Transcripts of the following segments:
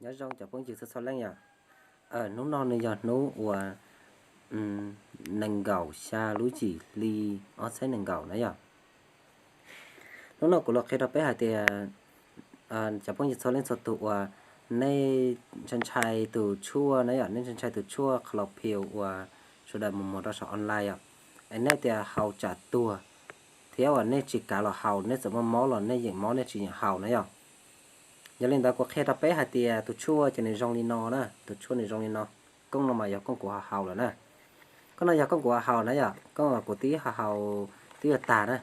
Nyob zoo cov phooj ywg txhua txhua leej yom. Hnub no nws yog hnub uas nees nkaum xya lub yim hli ob txhiab nees nkaum na yom. Hnub no kuv los qhia rau peb hais tias cov phooj ywg txhua leej txhua tus uas nej ntshai ntshai tus tshuaj na yom, nej ntshai ntshai tus tshuaj Clopil uas sawv daws mus muag rau saum online yom, es nej tias haus tsam tuag thiab uas nej tsis kav los haus, nej txawm muaj mob los nej yeem mob nej tsis yeem haus na yom. Yog li ntawd kuv qhia rau peb hais tias tus tshuaj ces nws zoo li no na, tus tshuaj nws zoo li no. Kooj no mas yog kooj kuv ho haus lawm na. Kooj no yog kooj kuv ho haus na yom, kooj kuv twb ho haus twb yuav tag na.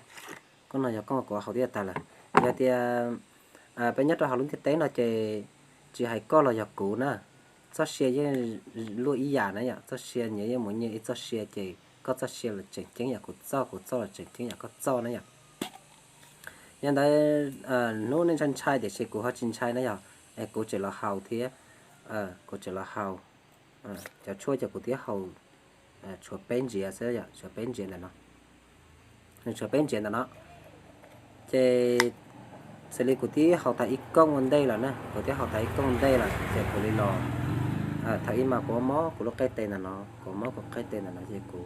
Kooj no yog kooj kuv ho haus twb yuav tag lawm. Yog tias peb nyob rau hauv lub ntiaj teb no ces tsis hais koj los yog kuv na, txoj sia yeej luaj ib yam na yom, txoj sia nyias yeej mus nyias ib txoj sia ces koj txoj sia los tseem ceeb yam kuv txoj, kuv txoj los tseem ceeb yam koj txoj na yom. Yog ntawd hnub nej ntshai ntshai tiam sis kuv ho tsis ntshai na yom, es kuv tseem los haus thiab, kuv tseem los haus. Cov tshuaj ces kuv twb haus tshuav peb ntsiav xwb yom, tshuav peb ntsiav ntawm no. Nws tshuav peb ntsiav ntawm no. Ces xws li kuv twb haus tag ib kooj ua ntej lawm na, kuv twb haus tag ib kooj ua ntej lawm ces kuv li los, thaum ib mas kuv mob kuv lub qej tes ntawm no, kuv mob kuv qej tes ntawm no ces kuv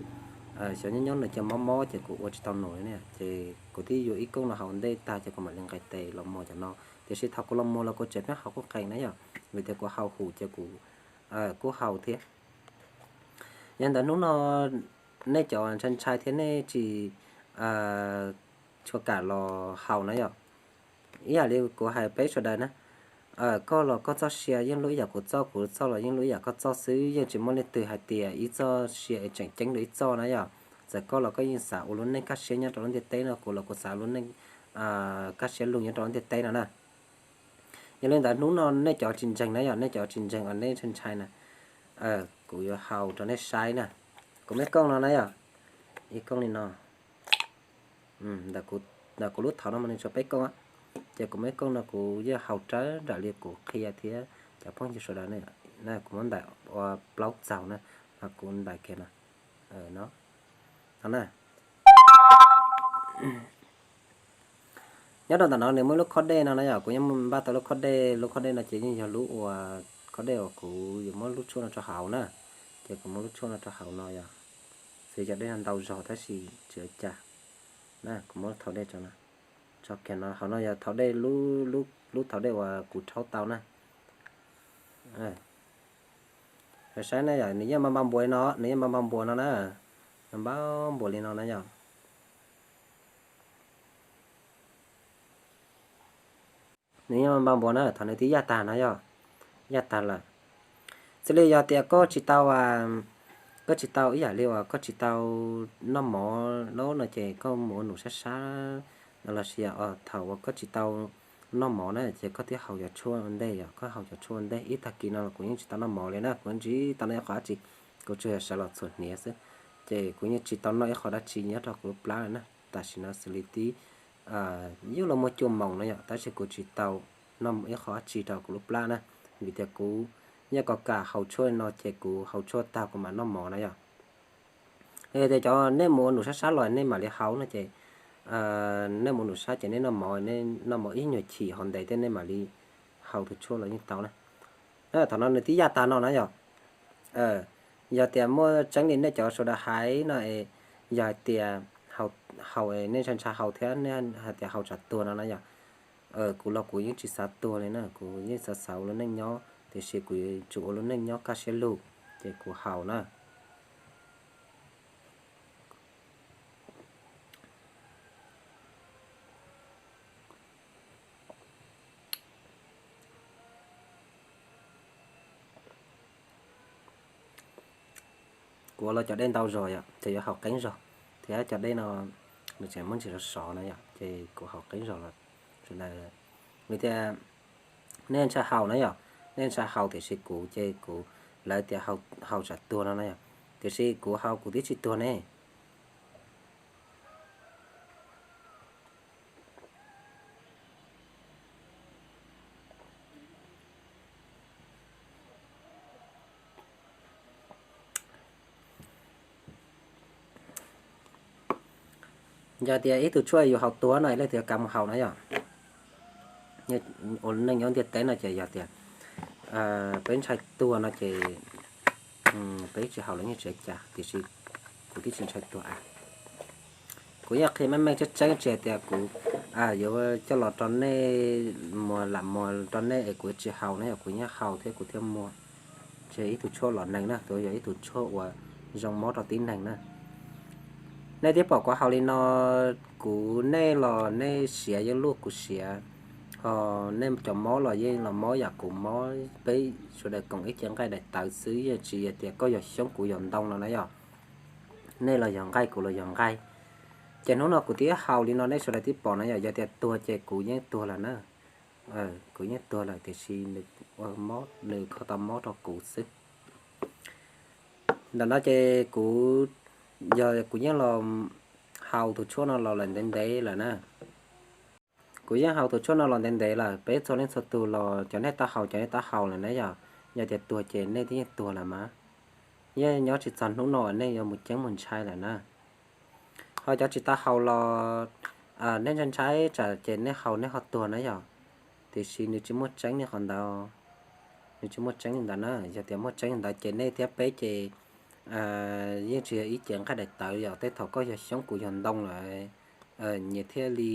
xyov nyob nyob nws cia mob mob ces kuv ua tsis tau num li na. Ces kuv twb yuav ib kooj no haus ua ntej tag ces kuv mam li nqes tes los muag cov no. Tiam sis thaum kuv los muag los kuv tseem pheej haus kuj qees na yom, vim tias kuv haus huv ces kuv kuj haus thiab. Yog ntawd hnub no nej cov ntshai ntshai thiab nej tsis tshua kam los haus na yom, ib yam li kuv hais peb sawv daws na, koj los koj txoj sia yeej luaj ib yam kuv txoj, kuv txoj los yeej luaj ib yam koj txoj xwb, yeej tsis muaj leej twg hais tias ib txoj sia es tseem ceeb dua ib txoj na yom. Txawm koj los koj yeej xav ua lub neej kaj siab nyob rau lub ntiaj teb no, kuv los kuv xav ua lub neej kaj siab lug nyob rau lub ntiaj teb no na. Yog li ntawd hnub no nej cov tsis ntseeg na yom, nej cov tsis ntseeg uas nej ntshai ntshai na, kuv yuav haus rau nej saib na. Kuv muaj ib kooj no na yom, ib kooj li no. Ntawm kuv lub thauv no mas nws tshuav peb kooj, ces kuv muaj ib kooj no kuv yeej haus rawv nraim li kuv qhia thiab cov phooj ywg sawv daws na. Kuv muab ntaim ua plaub txaus na, mas kuv ntaim kiag no. No na. Nyob rau ntawm no nws muaj lub khob dej no na yom, kuv yeej npaj tau lub khob dej, lub khob dej no ces yeej yog lub uas khob dej uas kuv yuav muab lub tshuaj no rau hauv na. Ces kuv muab lub tshuaj no rau hauv no yom, xws cov dej no ntau zog tab sis tsis ua cas na, kuv muab thau dej tso no, tso kiag no, hauv no yog thau dej, lub thau dej uas kuv rhaub tau na. Saib na yom, nws yeej npau npau npuas li no, nws yeej npau npau npuas no na, npau npuas li no na yom. Nws yeej npau npuas na, thaum nws twb yaj tag no yom, yaj tag lawm. Xws li yog tias koj tsis tau, koj tsis tau ib yam li uas koj tsis tau noj mov lawm no ces koj mus ua num sab sab los sis thaum uas koj tsis tau noj mov na ces koj thiaj haus cov tshuaj ua ntej yom, koj haus cov tshuaj ua ntej. Ib tag kis no los kuv yeej tsis tau noj mov li na, kuv yeej tsis tau noj ib qho dab tsi, kuv tsuas yog sawv los txhuam hniav xwb, ces kuv yeej tsis tau noj ib qho dab tsi nyob rau kuv lub plab na. Tam sim no xws li twb yuav luag muaj cuaj moos no yom, tab sis kuv tsis tau noj ib qho dab tsi rau kuv lub plab na, vim tias kuv yeej kov kam haus tshuaj no ces kuv haus tshuaj tag kuv mam noj mov na yom. Yog tias cov nej mus ua num sab sab los nej mam li haus no ces, nej mus num sab ces nej noj mov, nej noj mov ib nyuag chim hov ntev thiab nej mam li haus tus tshuaj los yeej tau na. Thaum no nws twb yaj tag no na yom. Yog tias muaj tseeb li nej cov sawv daws hais no es, yog hais tias haus, nej ntshai ntshai haus thiab nej hais tias haus tsam tuag no na yom, kuv los kuv yeej tsis xav tuag li na, kuv yeej xav xav ua lub neej nyob, tiam sis kuv yuav tsum ua lub neej nyob kaj siab lug, ces kuv haus na. Kuv ua los cov dej ntau zog yom, ces yuav haus qeeb zog, thiab cov dej no nws tseem muaj ntsis sov sov na yom, ces kuv haus qeeb zog lawm. Vim tias nej ntshai haus na yom, nej ntshai haus tiam sis kuv ces kuv, lawv tias haus tsam tuag no na yom, tiam sis kuv haus kuv twb tsis tuag ne. Yog tias ib tug tshuaj yus haus tuag no leej twg kav mus haus na yom. Ua neej nyob ntiaj teb no ces yog tias peb ntshai tuag no ces peb tsis haus los yeej tsis ua cas, tiam sis kuv twb tsis ntshai tuag a. Kuv yeej qhia meej meej tseeb tseeb tsis hais tias kuv yuav coj los rau nej muag lam muag rau nej es kuv tsis haus na, yog kuv yeej haus thiab kuv thiaj muag. Tsis yog ib tug tshuaj los neeg na, kuv yog ib tug tshuaj uas zoo mob rau tib neeg na. Nej twb pom kuv haus li no, kuv nej los nej siav yeej luaj kuv siav, ho nej cov mob los yeej los mob yam kuv mob, peb sawv daws koom ib ce nqaij daim tawv xwb, yeej tsis yog tias koj yog xyoob kuv yog ntoo no na yom. Nej los yog nqaij kuv los yog nqaij. Ces hnub no kuv twb haus li no nej sawv daws twb pom na yom, yog tias tuag ces kuv yeej tuag lawm na. Kuv yeej tuag lawm tiam sis nws ua mob, nws kho tau mob rau kuv xwb. Ntawm no ces kuv, yog kuv yeej los haus tus tshuaj no los lawm ntev ntev lawm na. Kuv yeej haus tus tshuaj no los ntev ntev lawm, peb txhua leej txhua tus los cov nej tau haus cov nej tau haus lawm na yom. Yog tias tuag ces nej twb yeej tuag lawm mas, yeej nyob tsis txog hnub no nej yuav mus ceeb mus ntshai lawm na. Ho cov tsis tau haus los nej ntshai ntshai tsam ces nej haus nej ho tuag na yom. Tiam sis nws tsis muaj tseeb li qhov ntawd, nws tsis muaj tseeb li ntawd na. Yog tias muaj tseeb li ntawd ces nej thiab peb ces yeej tsis yog ib ce nqaij daim tawv yom, tej thaum koj yog xyoob kuv yog ntoo lawm, nyias thiaj li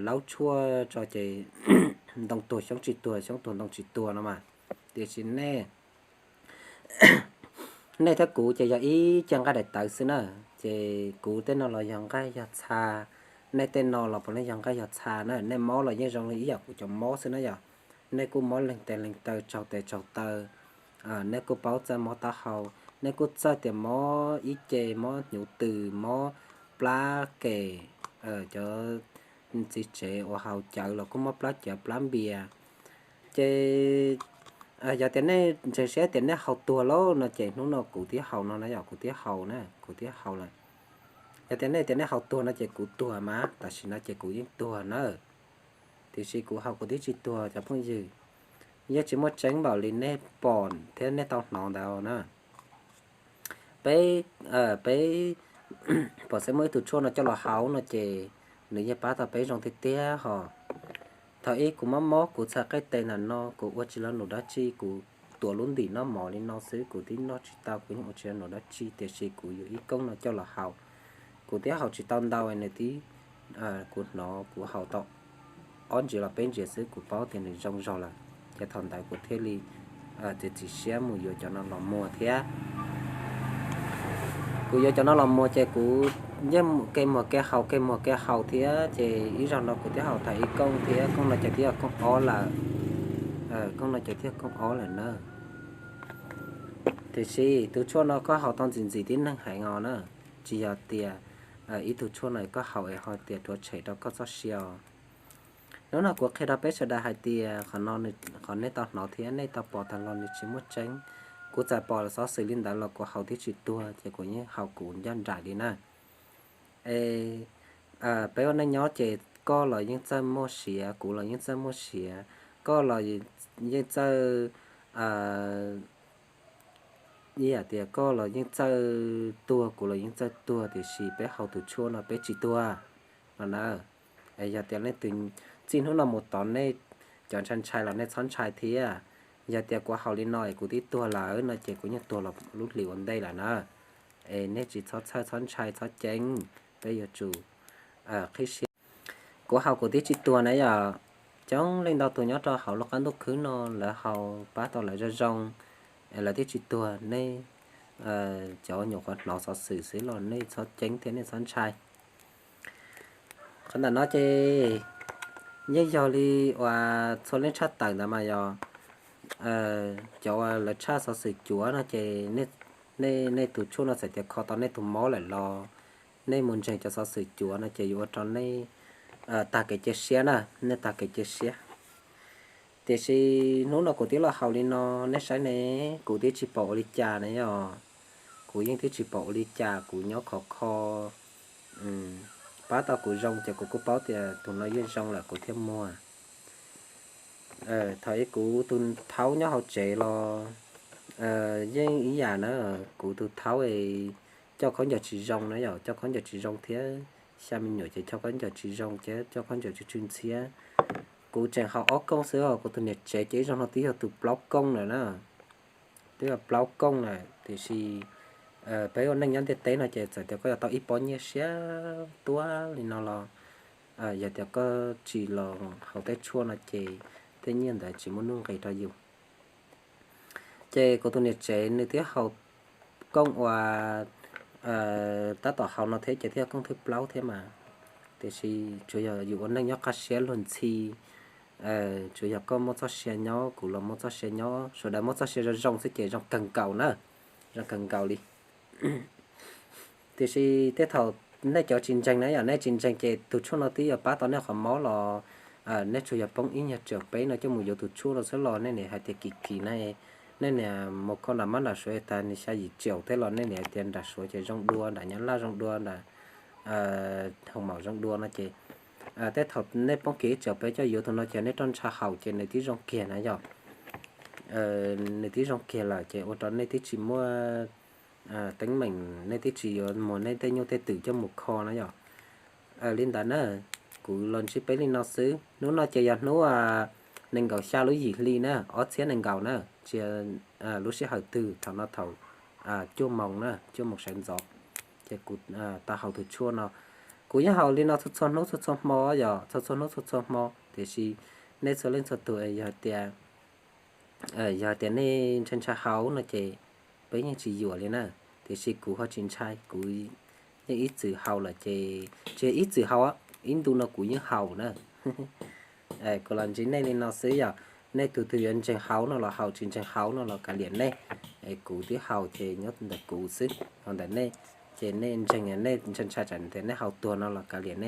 laub tshuaj tso ces ntoo tuag xyoob tsis tuag, xyoob tuag ntoo tsis tuag no mas. Tiam sis nej, nej thiab kuv ces yog ib ce nqaij daim tawv xwb na. Ces kuv tej no los yog nqaij yog txha, nej tej no los puav leej yog nqaij yog txha na. Nej mob los yeej zoo li ib yam kuv cov mob xwb na yom. Nej kuj mob leeg tes leeg taw, tsaug tes tsaug taw, nej kuj paub txawj mob taub hau, nej kuj txawj tias mob ib ce, mob hnyuv tws, mob plab kem, cov txiv tsev uas haus cawv los kuj mob plab cawv plab npias. Ces yog tias nej ntseeg siab tias nej haus tuag lauj no ces hnub no kuv twb haus no na yom, kuv twb haus na, kuv twb haus lawm. Yog tias nej tias nej haus tuag no ces kuv tuag mas, tam sim no ces kuv yeej tuag na. Tiam sis kuv haus kuv twb tsis tuag cov phooj ywg. Yeej tsis muaj tseeb npaum li nej pom thiab nej tau hnov ntawd na. Peb, peb pom xeeb muaj ib tug tshuaj no coj los haus no ces nws yeej pab tau peb zoo tiag tiag ho. Thaum ub kuv mob mob kuv txhais qej tes ntawm no kuv ua tsis los num dab tsi, kuv tuav lub ntim noj mov li no xwb kuv twb noj tsis tau, kuv yeej ua tsis los num dab tsi, tiam sis kuv yuav ib koob no coj los haus. Kuv twb haus tsis tau ntau nws twb, kuv hnov kuv haus tau ob ntsiav los peb ntsiav xwb kuv paub tias nws zoo zog lawm. Ces thaum ntawd kuv thiaj li txiav txim siab mus yuav cov no los muag thiab. Kuv yuav cov no los muag ces kuv yeej kev muag kev haus kev muag kev haus thiab ces ib zaug no kuv twb haus tau ib koob thiab, koob no ces twb yog koob ob lawm. Koob no ces twb yog koob ob lawm na. Tiam sis tus tshuaj no koj haus tau ntxim ntxim tib neeg heev os na, tsis yog tias ib tug tshuaj no koj haus es ho tias rhuav tshem rau koj txoj sia os. Hnub no kuv qhia rau peb sawv daws hais tias qhov no, qhov nej tau hnov thiab nej tau pom tag los nws tsis muaj tseeb. Kuv txawm pom xov xwm li ntawd los kuv haus twb tsis tuag ces kuv yeej haus kuv ncaj nraim li na. Es peb ua neej nyob ces koj los yeej txawj muaj siav, kuv los yeej txawj muaj siav, koj los yeej txawj, ib yam tias koj los yeej txawj tuag, kuv los yeej txawj tuag, tiam sis peb haus tus tshuaj no peb tsis tuag no na. Es yog tias leej twg txij hnub no mus tod nej cov ntshai ntshai los nej txhob ntshai thiab. Yog tias kuv haus li no es kuv twb tuag lawm no ces kuv yeej tuag los lub hlis ua ntej lawm na. Es nej tsis txhob txhawj txhob ntshai txhob ceeb, peb yuav tsum qhib siab. Kuv haus kuv twb tsis tuag na yom. Coob leej ntau tus nyob rau hauv lub qab ntuj khwb no lawv haus pab tau lawv zoo zoo, lawv twb tsis tuag. Nej cov nyuam qhuav hnov xov xwm xwb los nej txhob ceeb thiab nej txhob ntshai. Qhov ntawm no ces yeej yog li uas txhua leej tshaj tawm ntawd mas yog cov uas lawv tshaj xov xwm cuav no ces nej tus tshuaj no txawm tias kho tau nej tus mob lawm los nej mus ntseeg cov xov xwm cuav no ces yuav ua rau nej tag kev cia siab na, nej tag kev cia siab. Tiam sis hnub no kuv twb los haus li no, nej saib ne, kuv twb tsis pom ua li cas ne yom. Kuv yeej twb tsis pom ua li cas, kuv nyob khov kho pab tau kuv zoo ces kuv kuj paub tias tus no yeej zoo lawm kuv thiaj muag. Thaum ub kuv tus thaub nyob hauv tsev los yeej ib yam na, kuv tus thaub es coj khaub ncaws tsis zoo na yom, coj khaub ncaws tsis zoo thiab xya me nyuam ces coj khaub ncaws tsis zoo thiab coj khaub ncaws tsw tsw ntxhiab. Kuv tseem haus ob kooj xwb os, kuv tus niam tsev ces ib zaug no twb yog tus plaub kooj lawm na. Twb yog plaub kooj lawm, tiam sis peb ua neej nyob ntiaj teb no ces txawm tias koj yuav tau ib pob nyiaj siab tuab li no los, yog tias koj tsis los haus tej tshuaj no ces tej nyiaj ntawd tsis muaj nuj nqis rau yus. Ces kuv tus niam tsev nws twb haus kooj uas tab tom haus no thiab ces thiaj kooj thib plaub thiab mas. Tiam sis tsuas yog yus ua neej nyob qab siab luag ntxhi, tsuas yog koj muaj txoj sia nyob, kuv los muaj txoj sia nyob, sawv daws muaj txoj sia zoo zoo xwb ces zoo kawg nkaus na, zoo kawg nkaus li. Tiam sis tej thaum nej cov tsis ntseeg na, yog nej tsis ntseeg ces tus tshuaj no twb yuav pab tau nej qhov mob los, nej tsuas yog poob ib nyuag trillion peb no coj mus yuav tus tshuaj no xwb los nej niam hais tias kim kim na, nej niam mus kho nram mab nram suav tas nws xya yim trillion thiab los nej niam hais tias nram suav ces zoo dua, nram nyab laj zoo dua, nram hoo maum zoo dua no ces tej thaum nej poob kim ib trillion peb coj yuav tus no ces nej rov ntshai haus ces nws twb zoo kiag na yog. Nws twb zoo kiag lawm ces ua rau nej twb tsis muaj teeb meem, nej twb tsis yuav muag nej tej nyuj tej twm coj mus kho na yog. Li ntawd na, kuv los ntsib peb li no xwb. Hnub no ces yog hnub nees nkaum xya lub yim hli na, ob txhiab nees nkaum na, tsis, lub sij hawm twg thaum no thaum cuaj moos na, cuaj moos sawv ntxov, ces kuv tau haus tus tshuaj no. Kuv yeej haus li no txhua txhua hnub txhua txhua hmo yog, txhua txhua hnub txhua txhua hmo, tiam sis nej txhua leej txhua tus yog tias, yog tias nej ntshai ntshai haus no ces peb yeej tsis yuam li na. Tiam sis kuv ho tsis ntshai, kuv yeej ib txwm haus lawm ces tsis yog ib txwm haus, ib ntu no kuv yeej haus na. Kuv los ntsib nej li no xwb yog, nej tus twg yuav ntseeg haus no los haus, tsis ntseeg haus no los kav liam nej. Kuv twb haus ces nyob ntawm kuv xwb, ho ntawm nej ces nej ntseeg, nej ntshai ntshai tsam tias nej haus tuag no los kav liam nej.